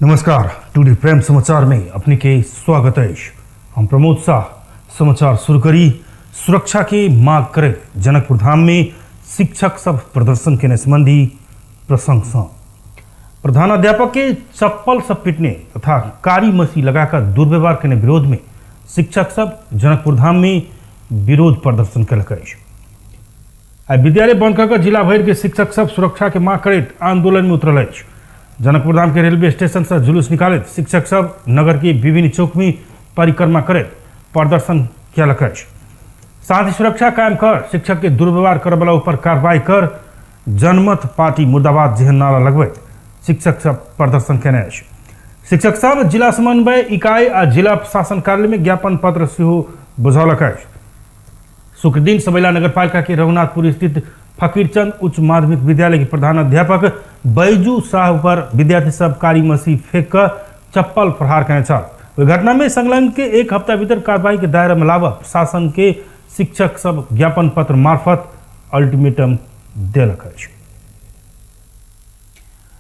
नमस्कार, टुडे प्रेम समाचार में अपने के स्वागत है। हम प्रमोद शाह। समाचार शुरू करी। सुरक्षा के मांग करे जनकपुर धाम में शिक्षक सब प्रदर्शन के संबंधी प्रसंग से प्रधानाध्यापक के चप्पल सब पीटने तथा कारी मसी लगाकर दुर्व्यवहार के विरोध में शिक्षक सब जनकपुर धाम में विरोध प्रदर्शन कलक अछि। आइ विद्यालय बंद कऽ जिला भरि के शिक्षक सब सुरक्षा के मांग करैत आंदोलन में उतरल अछि। जनकपुर धाम के रेलवे स्टेशन से जुलूस निकालैत शिक्षक सब नगर के विभिन्न चौक में परिक्रमा करैत प्रदर्शन कयलक अछि। साथ ही सुरक्षा कायम कर शिक्षक के दुर्व्यवहार करऽवला ऊपर कार्रवाई कर जनमत पार्टी मुर्दाबाद जेहन नारा लगबैत शिक्षक सब प्रदर्शन केने अछि। शिक्षक सब जिला समन्वय इकाई आ जिला प्रशासन कार्यालय में ज्ञापन पत्र सेहो बुझौलक अछि। शुक्रदिन सबैला नगरपालिका के रघुनाथपुर स्थित फकीरचंद उच्च माध्यमिक विद्यालय के प्रधानाध्यापक बैजू साह पर विद्यार्थी सब कारी मसी फेंक कर चप्पल प्रहार केने छल। ओहि घटना में संलग्न के एक हफ्ता भीतर कार्रवाई के दायरा में लाबऽ प्रशासन के शिक्षक सब ज्ञापन पत्र मार्फत अल्टीमेटम देलक अछि।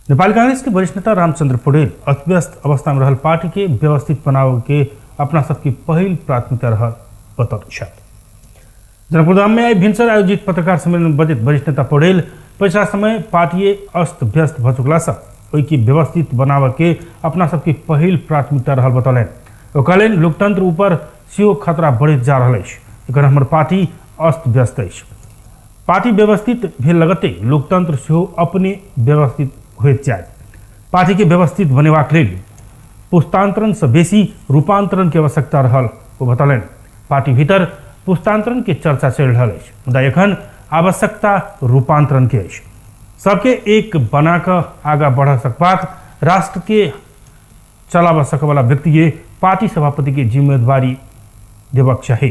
नेपाली कांग्रेस के वरिष्ठ नेता रामचंद्र पौडेल अस्तव्यस्त अवस्था में रहल पार्टी के व्यवस्थित बनावे के अपना सबके पहिल प्राथमिकता रहल बतौने छथि। जनकपुरधाम में आई भिनसर आयोजित पत्रकार सम्मेलन में बजैत वरिष्ठ नेता पौडेल पछिला समय पार्टी अस्त व्यस्त भऽ चुकला सँ ओहि के व्यवस्थित बनावे के अपना सबके पहिल प्राथमिकता रहल बतौलनि। ओ कहलनि लोकतंत्र ऊपर सेहो खतरा बढ़ैत जा रहल अछि, एखन हमर पार्टी अस्त व्यस्त अछि। पार्टी व्यवस्थित भेल लगते लोकतंत्र सेहो अपने व्यवस्थित होइत जायत। पार्टी के व्यवस्थित बनेबाक लेल पुस्तांतरण से बेसी रूपांतरण के आवश्यकता रहल ओ बतौलनि। पार्टी भीतर पुस्तांतरण के चर्चा चलि रहल अछि, मुदा एखन आवश्यकता रूपांतरण के अछि। सबके एक बना कऽ आगाँ बढ़ सकबाक, राष्ट्र के चलाबऽ सकऽवला व्यक्ति के पार्टी सभापति के जिम्मेदारी देबाक चाही।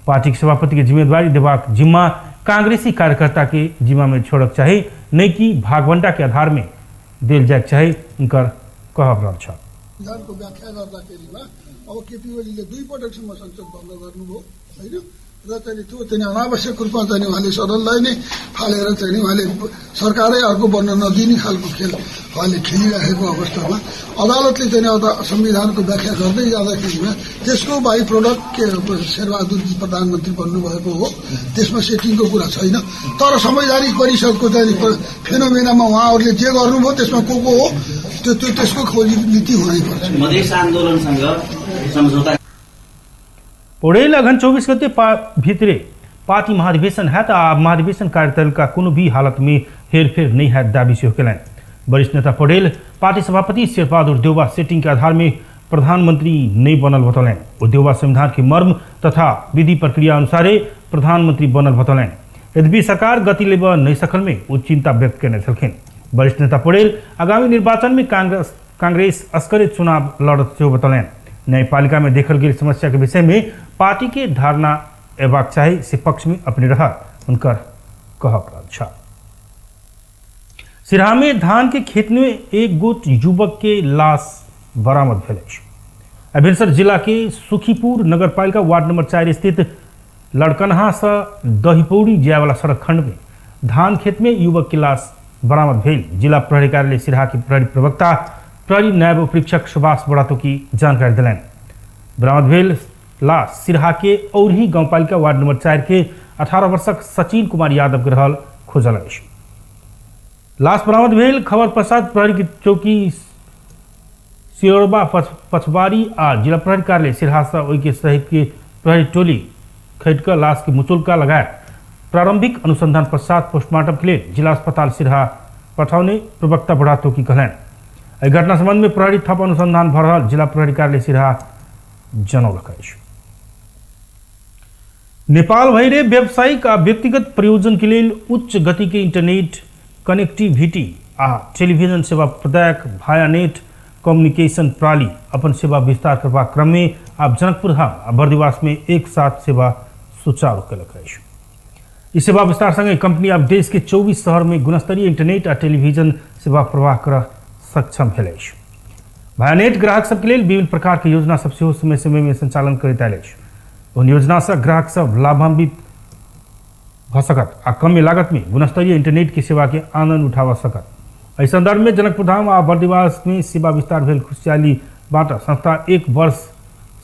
पार्टी के सभापति के जिम्मेदारी देबाक जिम्मा कांग्रेसी कार्यकर्ता के जिम्मा में छोड़क चाही, नहीं कि भागवंडा के आधार में देल जायके चाही, उनकर कहब रहल छल। संविधानको व्याख्या गर्दाखेरिमा अब केपी ओलीले दुई पटकसम्म संसद भङ्ग गर्नुभयो होइन, र चाहिँ त्यो चाहिँ अनावश्यक रूपमा चाहिँ उहाँले सदनलाई नै फालेर चाहिँ उहाँले सरकारै अर्को बन्न नदिने खालको खेल उहाँले खेलिराखेको अवस्थामा अदालतले चाहिँ अब संविधानको व्याख्या गर्दै जाँदाखेरिमा त्यसको बाई प्रोडक्ट के शेरबहादुर प्रधानमन्त्री बन्नुभएको हो, त्यसमा सेटिङको कुरा छैन। तर संवैधानिक परिषदको चाहिँ फेनोमेनामा उहाँहरूले जे गर्नुभयो त्यसमा को को हो त्यो त्यो त्यसको खोजी नीति हुनैपर्छ। मधेस आन्दोलनसँग सम्झौता पौडेल अघन 24 गते भितरे पार्टी महाधिवेशन हैत आ महाधिवेशन कार्यतालिका कोनो भी हालत में हेरफेर नहीं हैत दावी सेहो केलनि। वरिष्ठ नेता पौडेल पार्टी सभापति शेरबहादुर देउवा सेटिंग के आधार में प्रधानमंत्री नहीं बनल बतौलनि। ओ देउवा संविधान के मर्म तथा विधि प्रक्रिया अनुसारे प्रधानमंत्री बनल बतौलनि। यद्यपि सरकार गति लेबऽ नहीं सकल में ओ चिंता व्यक्त केने छलखिन। वरिष्ठ नेता पौडेल आगामी निर्वाचन में कांग्रेस असकरे चुनाव लड़त सेहो बतौलनि। न्यायपालिका में देखल गेल समस्या के विषय में पार्टी के धारणा एबाक चाही से पक्ष में अपने रहत उनकर कहब रहल छल। सिरहा में धान के खेत में एक गोट युवक के लाश बरामद भेल अछि। अभिनसर जिला के सुखीपुर नगरपालिका वार्ड नंबर 4 स्थित लड़कनहा से दहीपौड़ी जायवाला सड़क खंड में धान खेत में युवक के लाश बरामद भेल। जिला प्रहरी कार्यालय सिरहा के प्रहरी प्रवक्ता प्रहरी नायब उपरीक्षक सुभाष बड़ातो की जानकारी दिलनि। बरामद भेल लाश सिरहा के औरही गांवपालिका वार्ड नंबर 4 के 18 वर्षक सचिन कुमार यादव के रहल खोजल अछि। लाश बरामद भेल खबर पश्चात प्रहरी की चौकी सियोरबा पछबारी आ जिला प्रहरी कार्यालय सिरहा से ओहि के सहित के प्रहरी टोली खटि कऽ लाश के मुचुलका लगायत प्रारंभिक अनुसंधान पश्चात पोस्टमार्टम के लेल जिला अस्पताल सिरहा पठौने प्रवक्ता बड़ातो की कहलनि। एहि घटना संबंध में प्रहरी थप अनुसंधान भऽ रहल जिला प्रहरी कार्यालय सिरहा जनौलक अछि। नेपाल भरिरे व्यावसायिक आ व्यक्तिगत प्रयोजन के लेल उच्च गति के इंटरनेट कनेक्टिविटी आ टेलीविजन सेवा प्रदायक भायानेट कम्युनिकेशन प्रणाली अपन सेवा विस्तार करबाक क्रम में आब जनकपुर धाम आ बर्दिवास में एक साथ सेवा सुचारू कयलक अछि। ई सेवा विस्तार संगे कंपनी आब देश के 24 शहर में गुणस्तरीय इंटरनेट आ टेलीविजन सेवा प्रवाह कर सक्षम भेल अछि। भायानेट ग्राहक सबके लेल विभिन्न प्रकार के योजना सब सेहो समय समय में संचालन करैत आयल अछि। ओहन योजना से ग्राहक सब लाभान्वित भऽ सकत आ कम लागत में गुणस्तरीय इंटरनेट के सेवा के आनंद उठाबऽ सकत। एहि संदर्भ में जनकपुरधाम आ बर्दिवास में सेवा विस्तार भेल खुशहाली बाट संस्था 1 वर्ष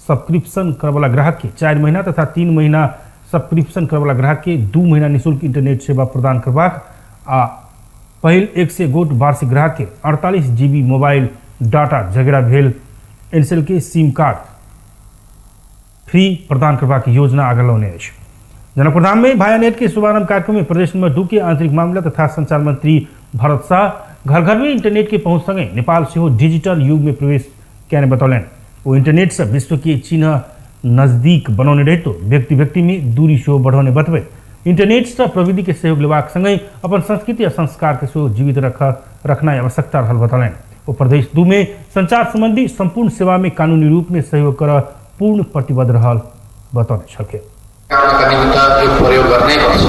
सब्सक्रिप्शन करवला ग्राहक के 4 महीना तथा 3 महीना सब्सक्रिप्शन करवला ग्राहक के 2 महीना निःशुल्क इंटरनेट सेवा प्रदान करबाक आ पहिल 100 गोट वार्षिक ग्राहक के 48 GB mobile data झगड़ा भेल एनसेल के सिम कार्ड फ्री प्रदान करबाक योजना आगा लौने अछि। जनकपुरधाम में भायानेट के शुभारंभ कार्यक्रम में प्रदेश नंबर 2 के आंतरिक मामला तथा संचार मंत्री भरत शाह घर घर में इंटरनेट के पहुंच संगे नेपाल सेहो डिजिटल युग में प्रवेश कयने बतौलनि। ओ इंटरनेट से विश्व के चिन्ह नजदीक बनौने रहितो व्यक्ति व्यक्ति में दूरी सेहो बढ़ौने बतबैत इंटरनेट से प्रविधि के सहयोग लेबाक संगहि अपन संस्कृति आ संस्कार के सेहो जीवित रखनाइ आवश्यकता रहल बतौलनि। ओ प्रदेश 2 में संचार संबंधी संपूर्ण सेवा में कानूनी रूप में सहयोग कर पूर्ण प्रतिबद्ध रहल बतौने छलखिन। कामका निमित्त यो प्रयोग गर्नै पर्छ।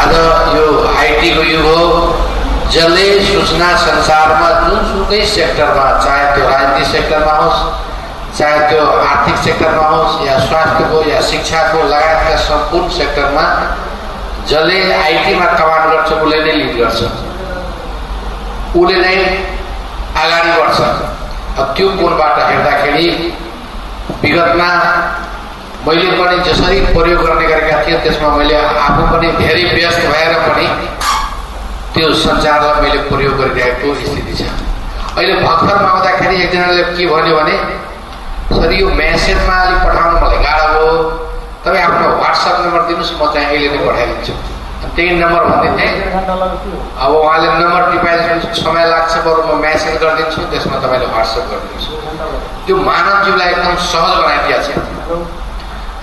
आज यो आइटीको युग हो, जसले सूचना संसारमा जुनसुकै सेक्टरमा, चाहे त्यो राजनीतिक सेक्टरमा होस्, चाहे त्यो आर्थिक सेक्टरमा होस्, या स्वास्थ्यको या शिक्षाको लगायतका सम्पूर्ण सेक्टरमा जसले आइटीमा कमान्ड गर्छ उसले नै लिड गर्छ, उसले नै अगाडि बढ्छ। अब त्यो कोणबाट हेर्दाखेरि विगतमा मैले पनि जसरी प्रयोग गर्ने गरेका थिएँ त्यसमा मैले आफू पनि धेरै व्यस्त भएर पनि त्यो सञ्चारलाई मैले प्रयोग गरिरहेको स्थिति छ। अहिले भर्खरमा आउँदाखेरि एकजनाले के भन्यो भने, सर यो मेसेजमा अलिक पठाउनु मलाई गाह्रो भयो, तपाईँ आफ्नो वाट्सएप नम्बर दिनुहोस्, म चाहिँ अहिले नै पठाइदिन्छु। त्यही नम्बर भन्दै थिएँ, अब उहाँले नम्बर टिपाइदिनु समय लाग्छ, बरु म मेसेज गरिदिन्छु, त्यसमा तपाईँले वाट्सएप गरिदिनुहोस्। त्यो मानव जीवलाई एकदम सहज बनाइदिएको छ।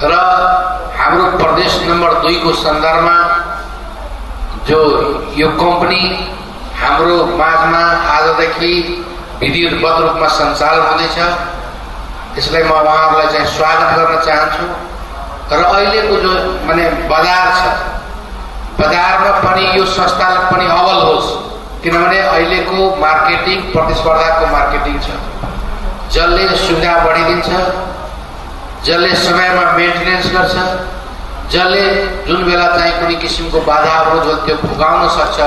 र हाम्रो प्रदेश नम्बर 2 को सन्दर्भमा जो यो कम्पनी हाम्रो माझमा आजदेखि विधिवत रूपमा सञ्चालन हुँदैछ, त्यसलाई म उहाँहरूलाई चाहिँ स्वागत गर्न चाहन्छु। र अहिलेको जो माने बजार छ, बजारमा पनि यो संस्थालाई पनि अब्बल होस्, किनभने अहिलेको मार्केटिङ प्रतिस्पर्धाको मार्केटिङ छ, जसले सुविधा बढाइदिन्छ, जसले समयमा मेन्टेनेन्स गर्छ, जसले जुन बेला चाहिँ कुनै किसिमको बाधा अवरोध हो त्यो पुगाउन सक्छ,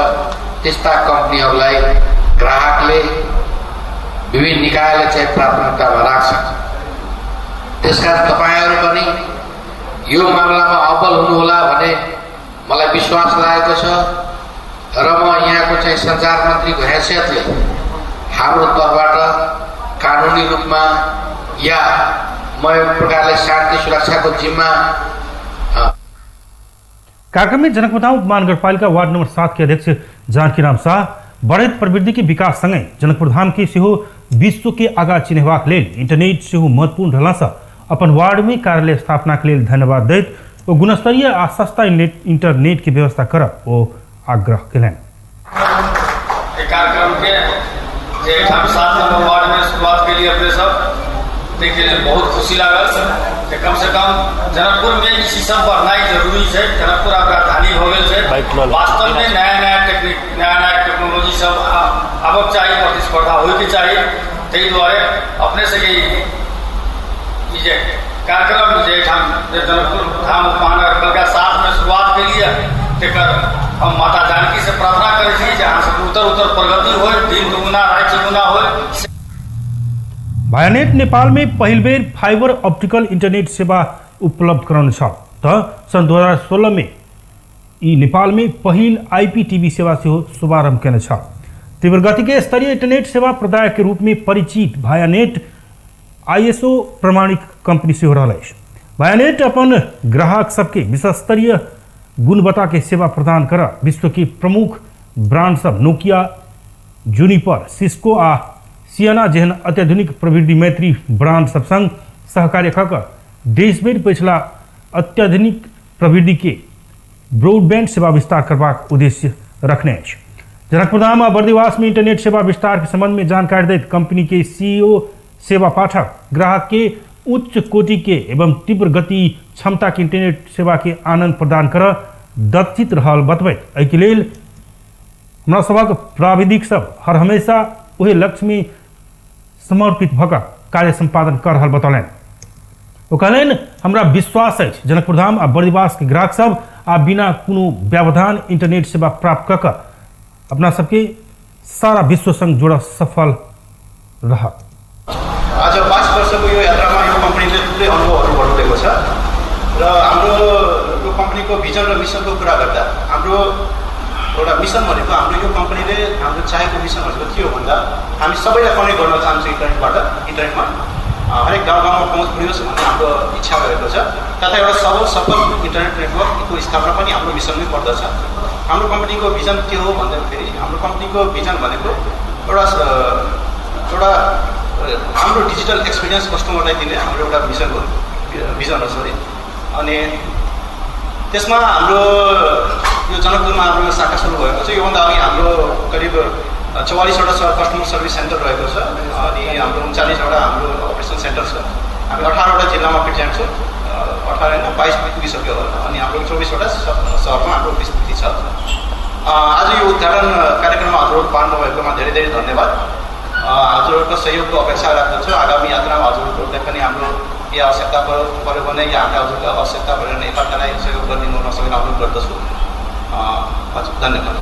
त्यस्ता कम्पनीहरूलाई ग्राहकले विभिन्न निकायले चाहिँ प्राथमिकतामा राख्छ। त्यसकारण तपाईँहरू पनि यो मामलामा अब्बल हुनुहोला भन्ने मलाई विश्वास लागेको छ। र म यहाँको चाहिँ सञ्चार मन्त्रीको हैसियतले हाम्रो तर्फबाट कानुनी रूपमा या म एक प्रकारले शान्ति सुरक्षाको जिम्मा। कार्यक्रम में जनकपुरधाम उपमहानगरपालिका वार्ड नंबर 7 के अध्यक्ष जानकीराम शाह बढ़ैत प्रवृत्ति के विकास संगे जनकपुरधाम के सेहो विश्व के आगा चिन्हबाक लेल इंटरनेट सेहो महत्वपूर्ण रहला अपन वार्ड में कार्यालय स्थापना के लेल धन्यवाद दैत ओ गुणस्तरीय आ सस्ता इंटरनेट के व्यवस्था कर ओ आग्रह केलनि। कार्यक्रम के जे एहिठाम 7 नंबर वार्ड में शुरुआत के लिए अपने सब ताहिके लेल बहुत खुशी लागल जे कम से कम जनकपुर में ई चीज सब बढ़नाइ जरूरी छै। जनकपुर आब राजधानी हो गेल छै, वास्तव में नया नया टेक्निक नया नया टेक्नोलॉजी सब आबक चाही, प्रतिस्पर्धा होइके चाही। ताहि दुआरे अपने सबके ई जे कार्यक्रम जे एहिठाम जे जनकपुर धाम उपमहानगरपालिका 7 में शुरुआत केलिए तेकर हम माता जानकी से प्रार्थना करै छी जे अहाँ सब उत्तर उत्तर प्रगति होय, दिन दुगुना राति चौगुना होय। भायानेट नेपाल में पहिल बेर फाइबर ऑप्टिकल इंटरनेट सेवा उपलब्ध कराउने छ त सन् 2016 में ई नेपाल में पहिल आईपीटीवी सेवा सेहो शुभारंभ केने छ। तीव्र गति के स्तरीय इंटरनेट सेवा प्रदायक के रूप में परिचित भायानेट आईएसओ प्रमाणित कंपनी सेहो रहल अछि। भायानेट अपन ग्राहक सबके विश्वस्तरीय गुणवत्ता के सेवा प्रदान कर विश्व के प्रमुख ब्रांड सब नोकिया, जूनिपर, सिस्को आ सियाना जेहन अत्याधुनिक प्रविधि मैत्री ब्रांड सब संग सहकार्य कऽ कऽ देशभरि पछिला अत्याधुनिक प्रविधि के ब्रॉडबैंड सेवा विस्तार करबाक उद्देश्य रखने अछि। जनकपुरधाम आ बर्दिवास में इंटरनेट सेवा विस्तार के संबंध में जानकारी दैत कंपनी के सीईओ सेवा पाठक ग्राहक के उच्च कोटि के एवं तीव्र गति क्षमता के इंटरनेट सेवा के आनंद प्रदान कर दक्षित रहल बतबैत एहिके लेल हमरा सभक प्राविधिक सब हर हमेशा ओहि लक्ष्य में समर्पित भऽ कऽ कार्य सम्पादन कर रहल बतौलनि। ओ कहलनि हमरा विश्वास अछि जनकपुरधाम आ बर्दिवास के ग्राहक सब आ बिना कोनो व्यवधान इंटरनेट सेवा प्राप्त कऽ कऽ अपना सबके सारा विश्वसँग जोड सफल रह। आज 5 वर्षको यो यात्रामा यो कम्पनीले थुप्रै अनुभवहरू बटुलेको छ र हाम्रो यो कम्पनीको भिजन र मिसनको कुरा गर्दा हाम्रो एउटा मिसन भनेको हाम्रो यो कम्पनीले हाम्रो चाहेको मिसन भनेको के हो भन्दा हामी सबैलाई कनेक्ट गर्न चाहन्छौँ इन्टरनेटबाट, इन्टरनेटमा हरेक गाउँ गाउँमा पहुँच पुग्योस् भन्ने हाम्रो इच्छा रहेको छ तथा एउटा सबल सफल इन्टरनेट नेटवर्कको स्थापना पनि हाम्रो मिसनमै पर्दछ। हाम्रो कम्पनीको भिजन के हो भन्दाखेरि हाम्रो कम्पनीको भिजन भनेको एउटा एउटा हाम्रो डिजिटल एक्सपिरियन्स कस्टमरलाई दिने हाम्रो एउटा मिसन हो, भिजन हो सरी। अनि त्यसमा हाम्रो यो जनकपुरमा हाम्रो शाखा सुरु भएको छ। योभन्दा अघि हाम्रो करिब 44वटा कस्टमर सर्भिस सेन्टर रहेको छ अनि हाम्रो 39वटा हाम्रो अपरेसन सेन्टर छ। हामी 18वटा जिल्लामा प्रेजेन्ट छौँ, 18 होइन 22 पुगिसक्यो होला। अनि हाम्रो 24वटा सहरमा हाम्रो उपस्थिति छ। आज यो उद्घाटन कार्यक्रममा हजुरहरू पाल्नुभएकोमा धेरै धेरै धन्यवाद। हजुरहरूको सहयोगको अपेक्षा राख्दछु। आगामी यात्रामा हजुरहरूलाई पनि हाम्रो केही आवश्यकता पऱ्यो भने या हामीलाई हजुरको आवश्यकता पऱ्यो भने एकअर्कालाई सहयोग गरिदिनु नसकेर अनुरोध गर्दछु। हजुर, धन्यवाद।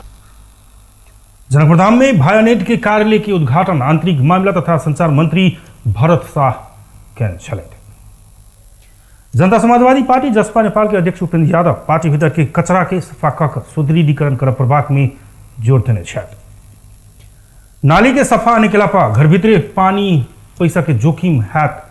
जनकपुरधाम में भायानेट के कार्यालय के उद्घाटन आंतरिक मामला तथा संचार मंत्री भरत शाह केने छलथि। जनता समाजवादी पार्टी जसपा नेपाल के अध्यक्ष उपेन्द्र यादव पार्टी भीतर के कचरा के सफा कऽ सुदृढ़ीकरण करऽ पड़बाक में जोर देने छथि। नाली के सफा निकला पर घर भीतरे पानी पैसा के जोखिम हैत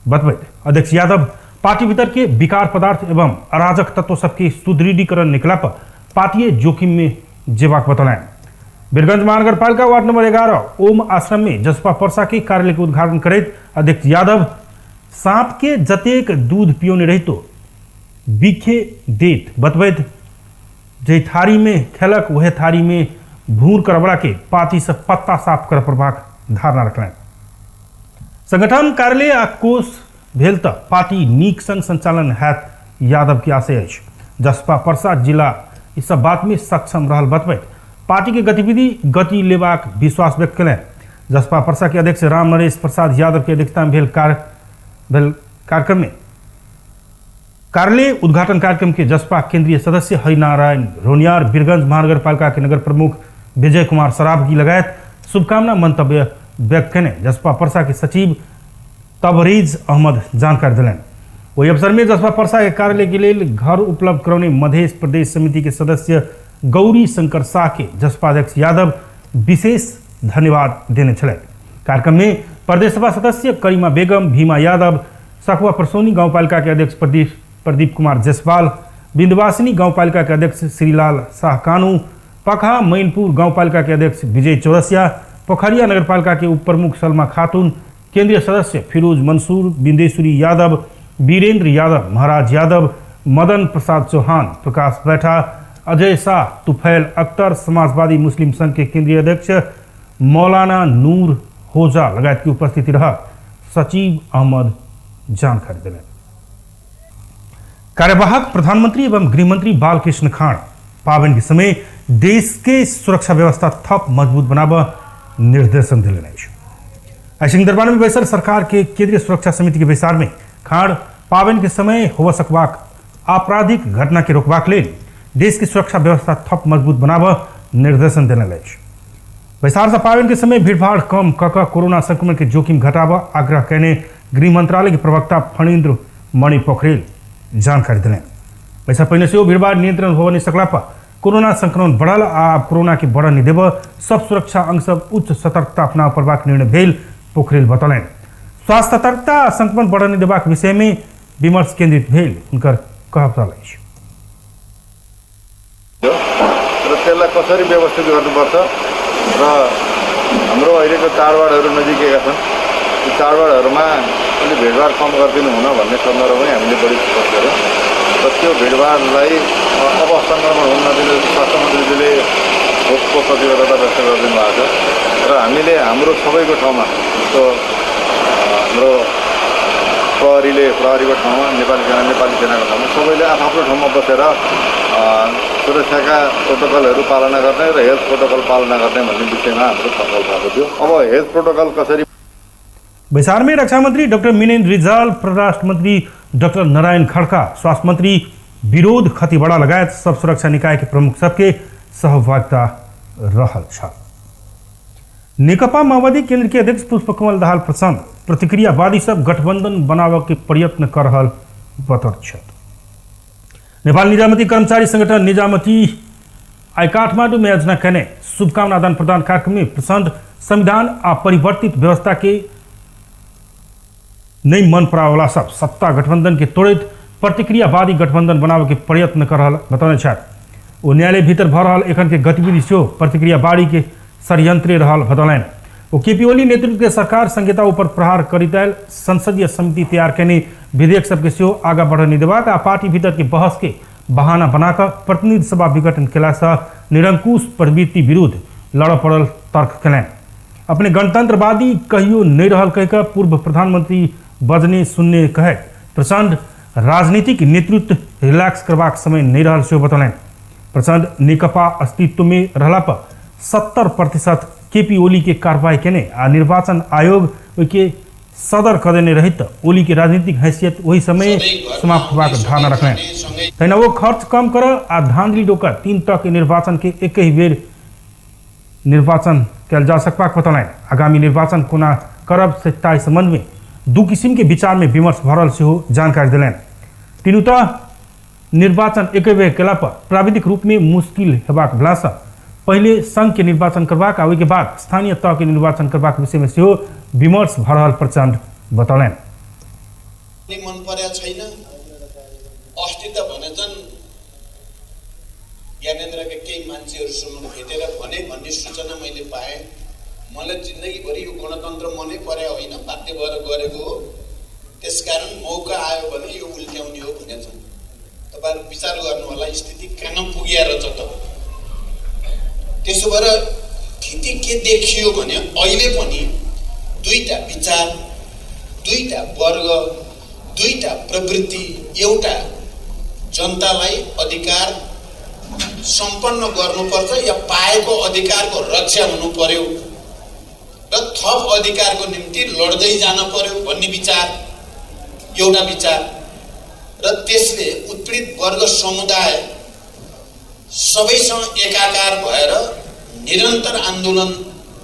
बतबैत अध्यक्ष यादव पार्टी भीतर के विकार पदार्थ एवं अराजक तत्व सबके सुदृढ़ीकरण निकला पर पार्टी जोखिम में जेबाक बतौलनि। वीरगंज महानगरपालिका वार्ड नंबर 11 ओम आश्रम में जसपा परसा के कार्यालय के उद्घाटन करैत अध्यक्ष यादव सांप के जतेक दूध पियोने रहितो बिखे देत बतबैत जे थारी में खेलक वह थारी में भूर करबड़ा के पार्टी से पत्ता साफ कर पड़बाक धारणा रखलनि। संगठन कार्यालय आ कोष भेल त पार्टी नीक संग संचालन हैत यादव के आशय अछि। जसपा परसा जिला इस सब बात में सक्षम रहल बतबैत पार्टी के गतिविधि गति लेबाक विश्वास व्यक्त कयलनि। जसपा परसा के अध्यक्ष राम नरेश प्रसाद यादव के अध्यक्षता में भेल कार्यक्रम में कार्यालय उद्घाटन कार्यक्रम के जसपा केंद्रीय सदस्य हरिनारायण रोनियार, वीरगंज महानगरपालिका के नगर प्रमुख विजय कुमार सरावगी लगायत शुभकामना मंतव्य व्यक्त कयने जसपा परसा के सचिव तबरीज अहमद जानकारी दिलनि। ओहि अवसर में जसपा परसा के कार्यालय के लेल घर उपलब्ध करौने मध्य प्रदेश समिति के सदस्य गौरी शंकर शाह के जसपा अध्यक्ष यादव विशेष धन्यवाद देने छलथि। कार्यक्रम में प्रदेश सभा सदस्य करीमा बेगम, भीमा यादव, सखुआ परसौनी गांवपालिका के अध्यक्ष प्रदीप कुमार जायसवाल, बिंदवासिनी गांवपालिका के अध्यक्ष श्रीलाल शाह कानू, पखा मैनपुर गांवपालिका के अध्यक्ष विजय चौरसिया, पोखरिया नगरपालिका के उप प्रमुख सलमा खातून, केंद्रीय सदस्य फिरोज मंसूर, बिंदेश्वरी यादव, वीरेंद्र यादव, महाराज यादव, मदन प्रसाद चौहान, प्रकाश बैठा, अजय शाह, तुफैल अख्तर, समाजवादी मुस्लिम संघ के केंद्रीय अध्यक्ष मौलाना नूर होजा लगायत की उपस्थिति रहा सचिव अहमद जानकारी दिले। कार्यवाहक प्रधानमंत्री एवं गृहमंत्री बालकृष्ण खाड़ पावन के समय देश के सुरक्षा व्यवस्था थप मजबूत बनाब निर्देशन दिले अछि। सिंह दरबार में बैसल सरकार के केंद्रीय सुरक्षा समिति के बैसार में खाड़ पावन के समय होव सकबाक आपराधिक घटना के रोकबाक लेल देश के सुरक्षा व्यवस्था थप मजबूत बनाब निर्देशन देने अछि। बैसार से पावन के समय भीड़भाड़ कम क क कोरोना संक्रमण के जोखिम घटाब आग्रह कयने गृह मंत्रालय के प्रवक्ता फणीन्द्र मणि पोखरेल जानकारी दिलनि। एहिसँ पहिने सेहो भीड़भाड़ नियंत्रण होबय नहि सकला पर कोरोना संक्रमण बढ़ल आ आब कोरोना के बढ़य नहि देबय सब सुरक्षा अंग सब उच्च सतर्कता अपनाबय पड़बाक निर्णय भेल पोखरेल बतौलनि। स्वास्थ्य सतर्कता आ संक्रमण बढ़य नहि देबाक विषय में विमर्श केंद्रित भेल हुनकर कहब रहल अछि। र त्यसलाई कसरी व्यवस्थित गर्नुपर्छ र हाम्रो अहिलेको चाडबाडहरू नजिकैका छन्, ती चाडबाडहरूमा अलि भिडभाड कम गरिदिनु हुन भन्ने सन्दर्भ पनि हामीले बढी फोकस गऱ्यौँ र त्यो भिडभाडलाई अब सङ्क्रमण हुन नदिनु स्वास्थ्य मन्त्रीजीले खोपको प्रतिबद्धता व्यक्त गरिदिनु भएको छ र हामीले हाम्रो सबैको ठाउँमा जस्तो हाम्रो प्रहरीले प्रहरीको ठाउँमा, नेपाली सेना नेपाली सेनाको ठाउँमा सबैले आफ्नो ठाउँमा बसेर सुरक्षाका प्रोटोकलहरू पालना गर्ने र हेल्थ प्रोटोकल पालना गर्ने भन्ने विषयमा हाम्रो छलफल भएको थियो। अब हेल्थ प्रोटोकल कसरी। बैसार में रक्षा मंत्री डॉक्टर मिनेन्द्र रिजाल, परराष्ट्र मंत्री डॉक्टर नारायण खड़का, स्वास्थ्य मंत्री विरोध खतिवड़ा लगायत सब सुरक्षा निकाय के प्रमुख सबके सहभागिता रहल छल। नेकपा माओवादी केंद्र के अध्यक्ष पुष्पकमल दाहाल प्रचण्ड प्रतिक्रियावादी सब गठबंधन बनाबऽ के प्रयत्न कर रहल बतौल छथि। नेपाल निजामती कर्मचारी संगठन निजामती आइ काठमांडू में आयोजना केने शुभकामना आदान प्रदान कार्यक्रम में प्रचण्ड संविधान आ परिवर्तित व्यवस्था के नहीं मन पड़ावला सब सत्ता गठबंधन के तोड़ैत प्रतिक्रियावादी गठबंधन बनाबऽ के प्रयत्न कर रहल बतौने छथि। ओ न्यायालय भीतर भऽ रहल एखन के गतिविधि सेहो प्रतिक्रियावादी के षड्यंत्रे रहल बतौलनि। ओ केपी ओली नेतृत्व के सरकार संहिता ऊपर प्रहार करैत आयल संसदीय समिति तैयार केने विधेयक सबके सेहो आगाँ बढ़य नहि देबाक आ पार्टी भीतर के बहस के बहाना बनाकऽ प्रतिनिधि सभा विघटन केलासँ निरंकुश प्रवृत्ति विरुद्ध लड़य पड़ल तर्क केलनि। अपने गणतंत्रवादी कहियो नहि रहल कहि कऽ पूर्व प्रधानमंत्री बजने सुनने कहैत प्रचण्ड राजनीतिक नेतृत्व रिलैक्स करबाक समय नहि रहल सेहो बतौलनि। प्रचण्ड नेकपा अस्तित्व में रहला पर 70% केपी ओली के कार्रवाई केने आ निर्वाचन आयोग ओहिके सदर कऽ देने रहित ओली के राजनीतिक हैसियत ओहि समय समाप्त होबाक धारणा रखलनि। तहिना ओ खर्च कम करऽ आ धांधली रोकऽ 3 तह के निर्वाचन के एकहि बेर निर्वाचन कयल जा सकबाक बतौलनि। आगामी निर्वाचन कोना करब से ताहि संबंध में 2 किसिम के विचार में विमर्श भऽ रहल सेहो जानकारी देलनि। तीनू तह निर्वाचन एके बेर केला पर प्राविधिक रूप में मुश्किल हेबाक भेलासँ पहिले संघ के निर्वाचन करबाक आ ओहिके बाद स्थानीय तह के निर्वाचन करबाक विषय में सेहो विमर्श भऽ रहल प्रचण्ड बतौलनि। मन परेको छैन। अस्ति त भनेछन् ज्ञानेन्द्रका केही मान्छेहरूसँग भेटेर भने भन्ने सूचना मैले पाएँ। मलाई जिन्दगीभरि यो गणतन्त्र मनै परेको होइन, बाध्य भएर गरेको हो, त्यसकारण मौका आयो भने यो उल्ट्याउने हो भनेछन्। तपाईहरु विचार गर्नु होला स्थिति कहाँ पुगेर छ त। त्यसो भएर स्थिति के देखियो भने अहिले पनि दुईटा विचार, दुईटा वर्ग, दुईटा प्रवृत्ति, एउटा जनतालाई अधिकार सम्पन्न गर्नुपर्छ या पाएको अधिकारको रक्षा हुनु पर्यो र थप अधिकारको निम्ति लड्दै जान पर्यो भन्ने विचार, एउटा विचार, र त्यसले उत्पीडित वर्ग समुदाय सबैसँग एकाकार भएर निरन्तर आन्दोलन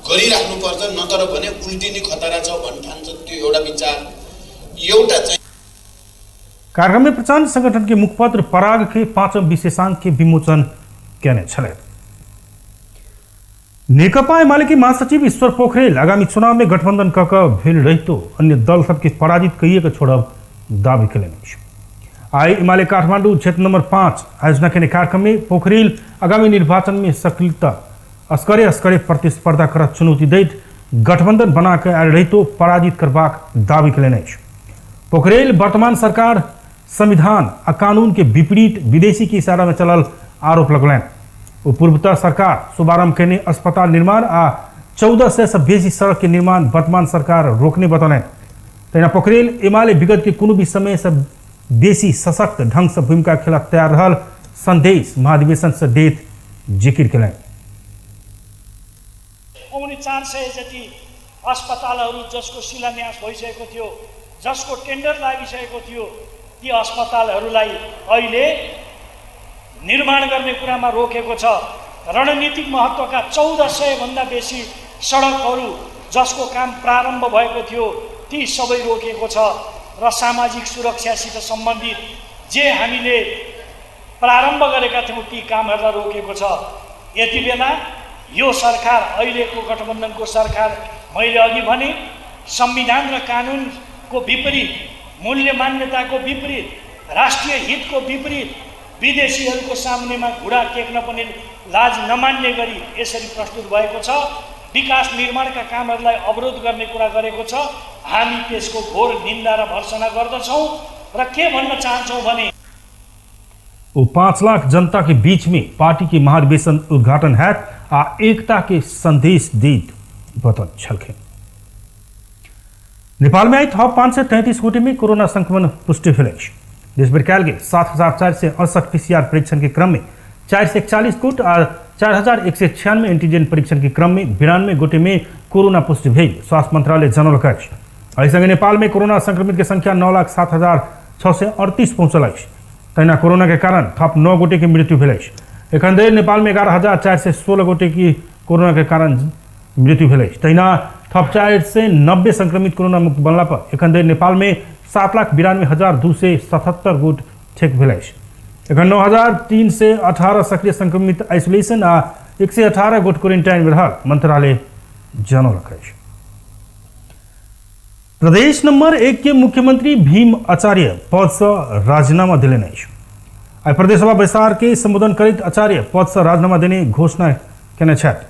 गरिराख्नुपर्छ, नत्र भने उल्टिने खतरा छ भन्ने ठान्छ, त्यो एउटा विचार। एउटा चाहिँ कार्यक्रम में प्रचण्ड संगठन के मुखपत्र पराग के 5वां विशेषांक के विमोचन केने छलै। नेकपा एमाले के महासचिव ईश्वर पोखरेल आगामी चुनाव में गठबंधन क क भेल रहितो अन्य दल सबके पराजित कइए के छोड़ब दावी केलनि अछि। आइ एमाले काठमांडू क्षेत्र नंबर 5 आयोजना केने कार्यक्रम में पोखरेल आगामी निर्वाचन में सक्रियता अस्करे अस्करे प्रतिस्पर्धा करत चुनौती दैत गठबंधन बना के आयल रहितो पराजित करबाक दावी केलनि अछि। पोखरेल वर्तमान सरकार संविधान आ कानून के विपरीत विदेशी के इशारा में चलल आरोप लगौलनि। ओ पूर्वतः सरकार शुभारंभ केने अस्पताल निर्माण आ 1400 से बेसी सड़क के निर्माण वर्तमान सरकार रोकने बतौलनि। तहिना पोखरेल एमाले विगत के कोनो भी समय से बेसी सशक्त ढंग से भूमिका खेलक तैयार रहल संदेश महाधिवेशन से दैत जिकिर केलनि। 375 जति अस्पतालहरू जसको शिलान्यास भइसकेको थियो, जसको टेन्डर लागिसकेको थियो, ती अस्पतालहरूलाई अहिले निर्माण गर्ने कुरामा रोकेको छ। रणनीतिक महत्त्वका 1400 भन्दा बेसी सडकहरू जसको काम प्रारम्भ भएको थियो ती सबै रोकिएको छ र सामाजिक सुरक्षासित सम्बन्धित जे हामीले प्रारम्भ गरेका थियौँ ती कामहरूलाई रोकेको छ। यति बेला यो सरकार, अहिलेको गठबन्धनको सरकार, मैले अघि भने संविधान र कानुनको विपरीत, मूल्य मान्यताको विपरीत, राष्ट्रिय हितको विपरीत, विदेशीहरूको सामनेमा घुँडा टेक्न पनि लाज नमान्ने गरी यसरी प्रस्तुत भएको छ। विकास निर्माणका कामहरूलाई अवरोध गर्ने कुरा गरेको छ। हामी त्यसको घोर निन्दा र भर्सना गर्दछौँ र के भन्न चाहन्छौँ भने वो 5 लाख जनता के बीच में पार्टी के महाधिवेशन उद्घाटन है आ एकता के संदेश देत बतल छलखिन। नेपाल में आई थप 533 गोटे में कोरोना संक्रमण पुष्टि भेल अछि। देशभरि कयल गेल 7,468 पीसीआर परीक्षण के क्रम में 441 गोट आ 4,196 एंटीजन परीक्षण के क्रम में 92 गोटे में कोरोना पुष्टि भेल स्वास्थ्य मंत्रालय जनौलक अछि। एहि संगे नेपाल में कोरोना संक्रमित के संख्या 9,07,638 पहुंचल अछि। तहिना कोरोना के कारण थप 9 गोटे के मृत्यु भेल अछि। एखन धरि नेपाल में 11,416 गोटे की कोरोना के कारण मृत्यु भेल अछि। तहिना थप 490 संक्रमित कोरोना मुक्त बनला पर एखन धरि नेपाल में 7,92,277 गोट ठीक भेल अछि। एखन 9,318 सक्रिय संक्रमित आइसोलेशन आ 118 गोट क्वारेंटाइन में रहल मंत्रालय जनौलक अछि। प्रदेश नंबर 1 के मुख्यमंत्री भीम आचार्य पद से राजीनामा देलनि अछि। आइ प्रदेशसभा बैसार के संबोधन करैत आचार्य पद से राजीनामा देने घोषणा केने छथि।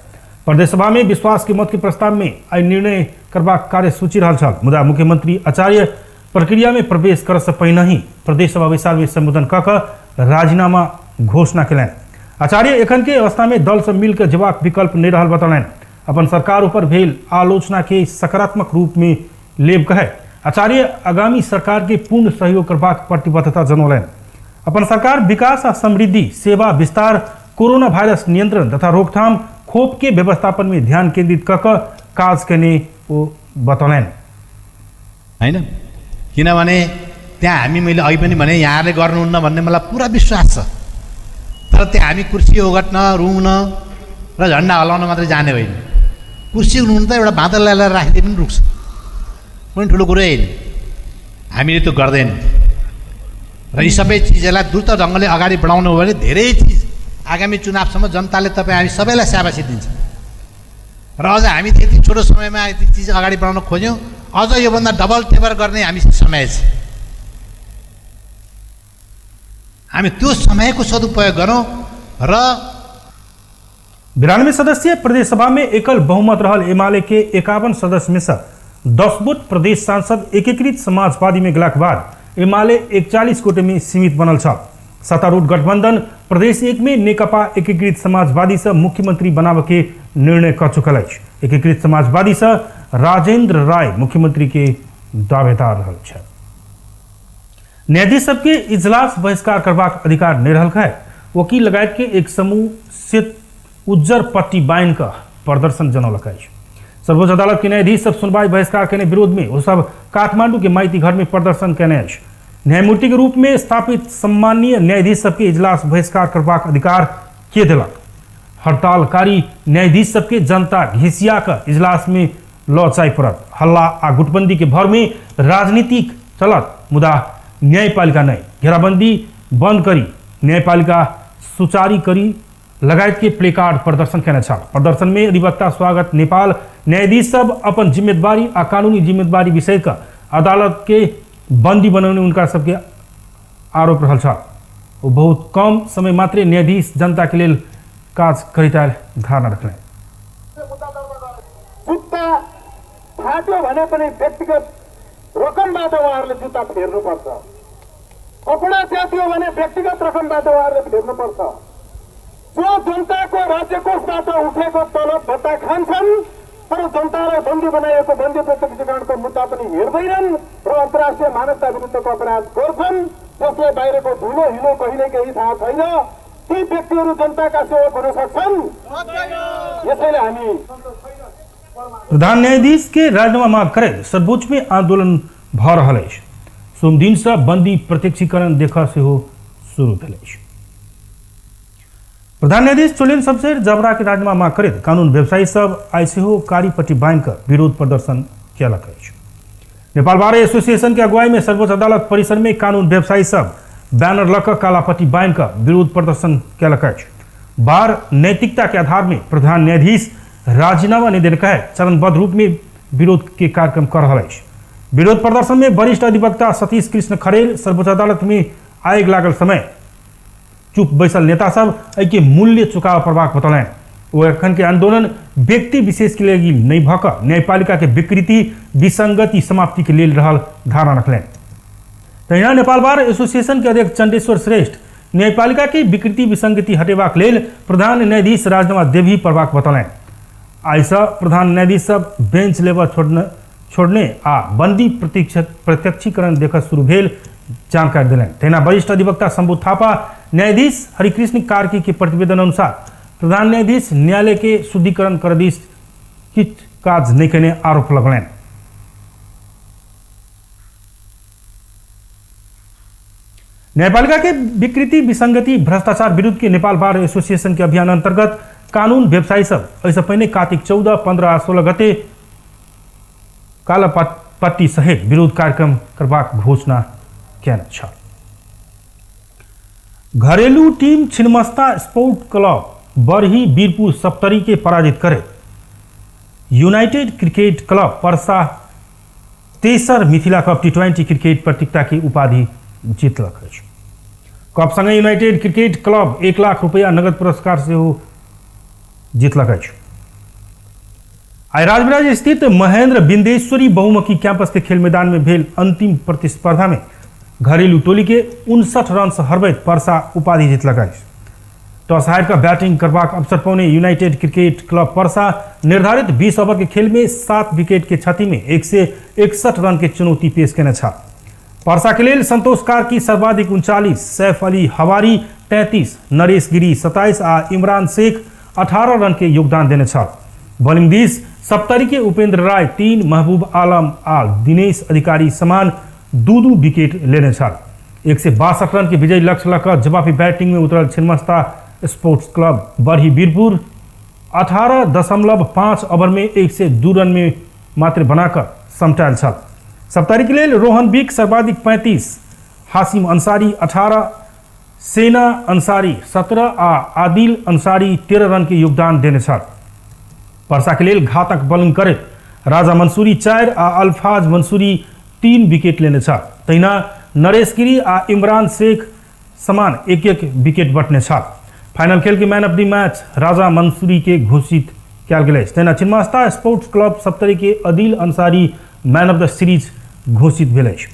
प्रदेशसभा में विश्वास के मत के प्रस्ताव में आइ निर्णय करबाक कार्यसूची रहल छल, मुदा मुख्यमंत्री आचार्य प्रक्रिया में प्रवेश करऽ से पहिने ही प्रदेशसभा बैसार में संबोधन कऽ कऽ राजीनामा घोषणा केलनि। आचार्य एखन के अवस्था में दल से मिलकर जेबाक विकल्प नहि रहल बतौलनि। अपन सरकार ऊपर भेल आलोचना के सकारात्मक रूप में लेब कहे आचार्य आगामी सरकार के पूर्ण सहयोग करबाक प्रतिबद्धता जनौलनि। अपन सरकार विकास आ समृद्धि, सेवा विस्तार, कोरोना वायरस नियंत्रण तथा रोकथाम, खोप के व्यवस्थापन में ध्यान केंद्रित कऽ कऽ काज केने ओ बतौलनि। हैन, किनभने त्यहाँ हामी, मैले अघि पनि भने, यहाँहरूले गर्नुहुन्न भन्ने मलाई पुरा विश्वास छ। तर त्यहाँ हामी कुर्सी ओगट्न, रुङ्न र झन्डा हल्लाउन मात्रै जाने होइन। कुर्सी रुङ्नु त एउटा बाँदर ल्याएर राखिदिए पनि रुक्छ, कुनै ठुलो कुरै होइन। हामीले त्यो गर्दैनौँ र यी सबै चिजहरूलाई द्रुत ढङ्गले अगाडि बढाउनु हो भने धेरै चिज आगामी चुनावसम्म जनताले तपाईँ हामी सबैलाई स्याबासी दिन्छ। र अझ हामी त्यति छोटो समयमा यति चिज अगाडि बढाउन खोज्यौँ, अझ योभन्दा डबल टेबर गर्ने हामी समय छ। हामी त्यो समयको सदुपयोग गरौँ। र 92 सदस्यीय प्रदेश सभा में एकल बहुमत रहल एमाले के 51 सदस्य में से 10 गोट प्रदेश सांसद एकीकृत समाजवादी में गेलाक बाद एमाले 41 गोटे में सीमित बनल छल। सत्तारूढ़ गठबंधन प्रदेश 1 में नेकपा एकीकृत समाजवादी से मुख्यमंत्री बनावे के निर्णय कर चुकल अछि। एकीकृत समाजवादी से राजेंद्र राय मुख्यमंत्री के दावेदार रहल छथि। न्यायाधीश सबके इजलास बहिष्कार करबाक अधिकार नहीं रहल है। वकील लगायत के एक समूह से उज्जर पट्टी बान्हि कऽ प्रदर्शन जनौलक अछि। सर्वोच्च अदालत के न्यायाधीश सब सुनवाई बहिष्कार केने विरोध में ओ सब काठमांडू के माइती घर में प्रदर्शन केने अछि। न्यायमूर्ति के रूप में स्थापित सम्माननीय न्यायाधीश सबके इजलास बहिष्कार करबाक अधिकार के देलक। हड़तालकारी न्यायाधीश सबके जनता घिसिया कऽ इजलास में लऽ जाय पड़त। हल्ला आ गुटबंदी के भर में राजनीतिक चलत, मुदा न्यायपालिका नहीं। घेराबंदी बंद करी न्यायपालिका सुचारी करी लगायत के प्लेकार्ड प्रदर्शन केने छल। प्रदर्शन में अधिवक्ता स्वागत नेपाल न्यायाधीश सब अपन जिम्मेदारी आ कानूनी जिम्मेदारी विषय का अदालत के बंदी बनौने उनका सबके आरोप रहल छल। वो बहुत कम समय मात्रे न्यायाधीश जनता के लेल काज करैत आयल धारणा रखलनि। जुत्ता फाट्यो भने पनि व्यक्तिगत रकमबाट उहाँहरूले जुत्ता फेर्नुपर्छ, कपडा च्यातियो भने व्यक्तिगत रकमबाट उहाँहरूले फेर्नुपर्छ। जो जनताको राज्यकोषबाट उठेको तलब भत्ता खान्छन् तर जनतालाई बन्दी बनाइएको बन्दी प्रत्यक्षीकरणको मुद्दा पनि हेर्दैनन् र अन्तर्राष्ट्रिय मानवता विरुद्धको अपराध गर्छन्, जसलाई बाहिरको धुलो हिलो कहिले केही थाहा छैन, ती व्यक्तिहरू जनताका सेवक हुन सक्छन्? यसैले हामी प्रधान न्यायाधीश के राजीनामा माग करैत सर्वोच्च में आंदोलन भऽ रहल अछि। सोमदिन से बंदी प्रत्यक्षीकरण देखऽ सेहो शुरू भेल अछि। प्रधान न्यायाधीश चोलेन शमशेर जबरा के राजीनामा माग करैत कानून व्यवसायी सब आइ सेहो कारी पट्टी बान्हि कऽ विरोध प्रदर्शन केलक अछि। नेपाल बार एसोसिएशन के अगुवाई में सर्वोच्च अदालत परिसर में कानून व्यवसायी सब बैनर लऽ कऽ काला पट्टी बान्हि कऽ विरोध प्रदर्शन केलक अछि। बार नैतिकता के आधार में प्रधान न्यायाधीश राजीनामा नहीं देने कहे चरणबद्ध रूप में विरोध के कार्यक्रम कर रहल अछि। विरोध प्रदर्शन में वरिष्ठ अधिवक्ता सतीश कृष्ण खरेल सर्वोच्च अदालत में आगि लागल समय चुप बैसल नेता सब एहिके मूल्य चुकाबऽ पड़बाक बतौलनि। ओ एखन के आंदोलन व्यक्ति विशेष के लेल नहि भऽ कऽ न्यायपालिका के विकृति विसंगति समाप्ति के लेल रहल धारणा रखलनि। तहिना नेपाल बार एसोसिएशन के अध्यक्ष चंडेश्वर श्रेष्ठ न्यायपालिका के विकृति विसंगति हटेबाक लेल प्रधान न्यायाधीश राजीनामा देबही पड़बाक बतौलनि। आइसँ प्रधान न्यायाधीश सब बेंच लेबऽ छोड़ने आ बंदी प्रत्यक्षीकरण देखऽ शुरू भेल जानकारी देलनि। तहिना वरिष्ठ अधिवक्ता शंभु थापा न्यायाधीश हरिकृष्ण कार्की के प्रतिवेदन अनुसार प्रधान न्यायाधीश न्यायालय के शुद्धिकरण कर दिस किछु काज नहि केने आरोप लगौलनि। न्यायपालिका के विकृति विसंगति भ्रष्टाचार विरुद्ध के नेपाल बार एसोसिएशन के अभियान अंतर्गत कानून व्यवसायी सब एहिसँ पहिने कार्तिक 14, 15 आ 16 गते कालापट्टी सहित विरोध कार्यक्रम करबाक घोषणा केने छल। घरेलू team Chhinnamasta sport club Barhi Birpur Saptari के पराजित करे यूनाइटेड क्रिकेट क्लब परसा तेसर मिथिला कप T20 cricket प्रतियोगिता के उपाधि जीतलक अछि। कप संगे यूनाइटेड क्रिकेट क्लब 1 लाख रुपया नगद पुरस्कार सेहो जीतलक अछि। आइ राजविराज स्थित महेंद्र बिंदेश्वरी बहुमुखी कैंपस के खेल मैदान में भेल अंतिम प्रतिस्पर्धा में घरेलू टोली के 59 रन से हरबैत परसा उपाधि जीतलक अछि। टॉस हारि कऽ बैटिंग करबाक अवसर पौने यूनाइटेड क्रिकेट क्लब परसा निर्धारित 20 ओवर के खेल में 7 विकेट के क्षति में 161 रन के चुनौती पेश केने छल। परसा के लेल संतोष कार्की सर्वाधिक 39, सैफ अली हवारी 33, नरेश गिरी 27 आ इमरान शेख 18 रन के योगदान देने छल। बॉलिंग दिस सप्तरी के उपेंद्र राय 3, महबूब आलम आ दिनेश अधिकारी समान 2-2 विकेट लेने छल। 162 रन के विजयी लक्ष्य लऽ जवाबी बैटिंग में उतरल छिन्नमस्ता स्पोर्ट्स क्लब बरही बीरपुर 18.5 ओवर में 102 रन में मात्र बनाकर समटायल छल। सप्तरी के लेल रोहन बिक सर्वाधिक 35, हासिम अंसारी 18, सेना अंसारी 17 आ आदिल अंसारी 13 रन के योगदान देने छल। परसा के लेल घातक बॉलिंग करैत राजा मंसूरी 4 आ अल्फाज मंसूरी 3 विकेट लेने छल। तहिना नरेश गिरी आ इमरान शेख समान 1-1 विकेट बटने छल। फाइनल खेल के man of the match Raja Mansuri के घोषित कयल गेल अछि। तहिना छिन्नमस्ता स्पोर्ट्स क्लब सप्तरी के Adil Ansari man of the series घोषित भेल अछि।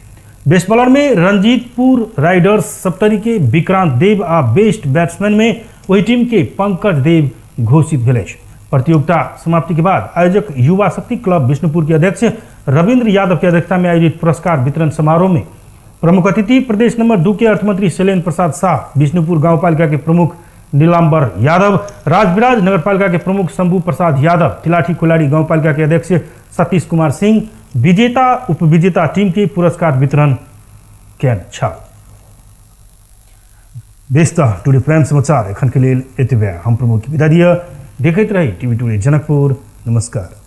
बेस्ट बॉलर में रंजीतपुर राइडर्स सप्तरी के विक्रांत देव आ बेस्ट बैट्समैन में वही टीम के पंकज देव घोषित भेल अछि। प्रतियोगिता समाप्ति के बाद आयोजक युवा शक्ति क्लब विष्णुपुर के अध्यक्ष रविंद्र यादव के अध्यक्षता में आयोजित पुरस्कार वितरण समारोह में प्रमुख अतिथि प्रदेश नंबर 2 के अर्थमंत्री शैलेन्द्र प्रसाद शाह, विष्णुपुर गांवपालिका के प्रमुख नीलांबर यादव, राजविराज नगरपालिका के प्रमुख शंभू प्रसाद यादव, तिलाठी कोलाड़ी गांवपालिका के अध्यक्ष सतीश कुमार सिंह विजेता उपविजेता टीम के पुरस्कार वितरण केने छल। बेस त टुडे प्राइम समाचार एखन के लेल एतबे। हम प्रमोद के विदा दिअ। देखैत रही टीवी टुडे जनकपुर। नमस्कार।